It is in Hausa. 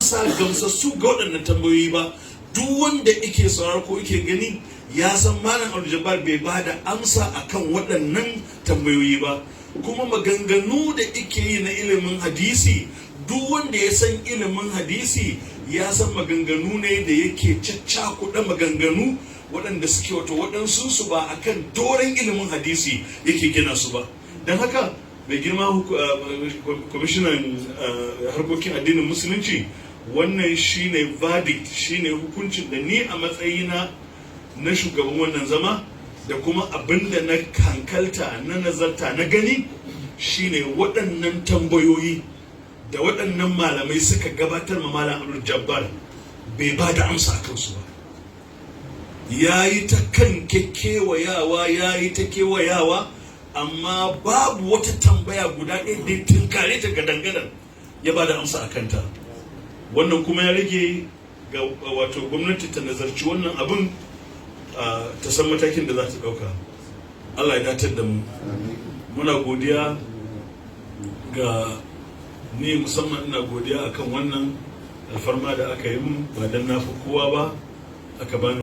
amsa gamsassu ga waɗannan tambayoyi ba. Duk wanda yake sauraro ko yake gani ya san Malam Abdul Jabbar bai ba da amsa akan waɗannan tambayoyi ba. Kuma maganganu da yake yi na ilimin hadisi, duk wanda ya san ilimin hadisi ya san maganganu ne da yake caccakuɗa maganganu waɗanda suke, wato waɗansu su ba akan doron ilimin hadisi yake gina su ba. Don haka, mai girma kwamishinan harkokin addinin Musulunci, wannan shine verdict, shine hukuncin da ni a matsayina na shugaban wannan zama da kuma abin da na hankalta, na nazarta, na gani, shine waɗannan tambayoyi da waɗannan malamai suka gabatar ma Malam Abdul Jabbar, bai ba da amsa a kansu ba. Ya yi ta kan kewayawa, ya yi ta kewayawa, amma babu wata tambaya guda ɗaya da tunkare ta gadangadan ya ba da amsa a kanta. Wannan kuma ya rage ga wato gwamnati ta nazarci wannan abin, ta san matakin da za ta ɗauka. Allah ya datar da mu. Muna godiya ga ni musamman ina godiya akan wannan alfarma da aka yi mun, ba don na fi kowa ba aka bani.